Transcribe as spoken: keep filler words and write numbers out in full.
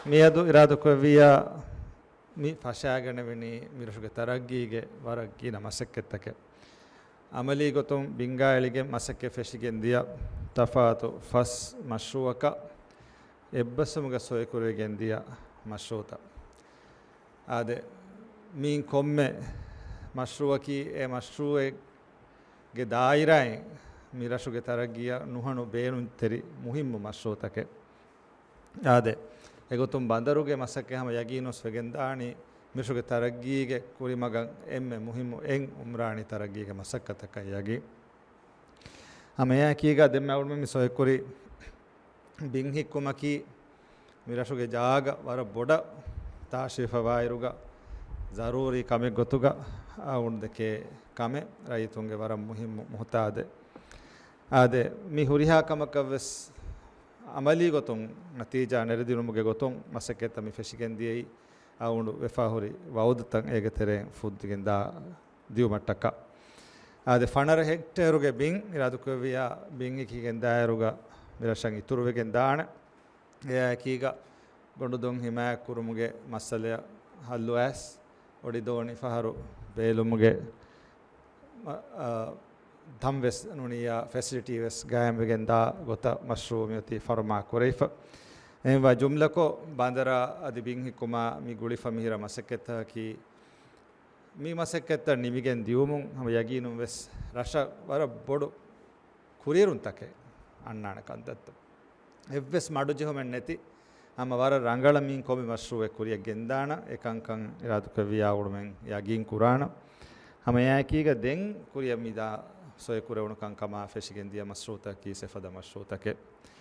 މިއަދު އިރާދަކުރެއްވިއްޔާ މި ފަށާގަނެވެނީ މިރަށުގެ ތަރައްގީގެ ވަރަށް ގިނަ މަސައްކަތްތަކެއް. އަމަލީ ގޮތުން ބިންގާ އެޅިގެން މަސައްކަތް ފެށިގެން ދިޔަ ތަފާތު ފަސް މަޝްރޫއަކަށް އެއްބަސްވުމުގަ ސޮއިކުރެވިގެން ދިޔަ މަޝްރޫއުތައް. އާދެ، މިއިން ކޮންމެ މަޝްރޫއަކީ އެ މަޝްރޫއެއްގެ ދާއިރާއިން މި ރަށުގެ ތަރައްގީއަށް ނުހަނު ބޭނުންތެރި މުހިއްމު މަޝްރޫއުތަކެއް. އާދެ، އެގޮތުން ބަނދަރުގެ މަސައްކަތް ހަމަ ޔަގީނުވެސް ވެގެންދާނީ މިރަށުގެ ތަރައްގީގެ ކުރިމަގަށް އެންމެ މުހިއްމު އެއް އުމްރާނީ ތަރައްގީގެ މަސައްކަތަކަށް ޔަގީން. ހަމައެއާއެކީގަ ދެންމެ އަޅުމެން މި ސޮއެކުރި ބިން ހިއްކުމަކީ މި ރަށުގެ ޖާގަ ވަރަށް ބޮޑަށް ތާށިވެފަވާއިރުގަ ޒަރޫރީ ކަމެއް ގޮތުގަ އަޅުގަނޑު ދެކޭ ކަމެއް، ރައްޔިތުންގެ ވަރަށް މުހިއްމު މުހުތާދެއް. އާދެ، މި ހުރިހާ ކަމަކަށްވެސް އަމަލީ ގޮތުން ނަތީޖާ ނެރެދިނުމުގެ ގޮތުން މަސައްކަތްތައް މި ފެށިގެން ދިޔައީ އަޅުގަނޑު ވެފާހުރި ވައުދުތައް އޭގެ ތެރެއިން ފުއްދިގެން ދާ ދިއުމަށްޓަކާ. އާދެ، ފަނަރަ ހެކްޓޭރުގެ ބިން އިރާދަކުރެއްވިއްޔާ ބިން ހިއްކިގެން ދާއިރުގަ މި ރަށަށް އިތުރުވެގެން ދާނެ. އެއާއެކީގަ ގޮނޑުދޮން ހިމާޔަތް ކުރުމުގެ މައްސަލަޔަށް ހައްލު އައިސް، އޮޑިދޯނި ފަހަރު ބޭލުމުގެ މަ-، އަ، ތަން ވެސް ނޫނިއްޔާ ފެސިލިޓީ ވެސް ގާއިމްވެގެން ދާ ގޮތަށް މަޝްރޫއު މިއޮތީ ފަރުމާ ކުރެވިފަ. އެހެންވާ ޖުމްލަކޮށް ބަނދަރާ އަދި ބިން ހިއްކުމާ މި ގުޅިފަ މިހިރަ މަސައްކަތްތަކަކީ މި މަސައްކަތްތައް ނިމިގެން ދިއުމުން ހަމަ ޔަގީނުން ވެސް ރަށަށް ވަރަށް ބޮޑު ކުރިއެރުންތަކެއް އަންނާނެ ކަންތައްތައް. އެއްވެސް މަޑުޖެހުމެއް ނެތި ހަމަ ވަރަށް ރަނގަޅަށް މިއިން ކޮންމެ މަޝްރޫއެއް ކުރިއަށް ގެންދާނަން އެކަންކަން އިރާދަކުރެއްވިއްޔާ އަޅުގަނޑުމެން ޔަގީން ކުރާނަން. ހަމައެއާއެކީގަ ދެން ކުރިއަށް މިދާ ސޮއެކުރެވުނު ކަންކަމާ ފެށިގެން ދިޔަ މަޝްރޫއުތަކީ އެފަދަ މަޝްރޫއުތަކެއް.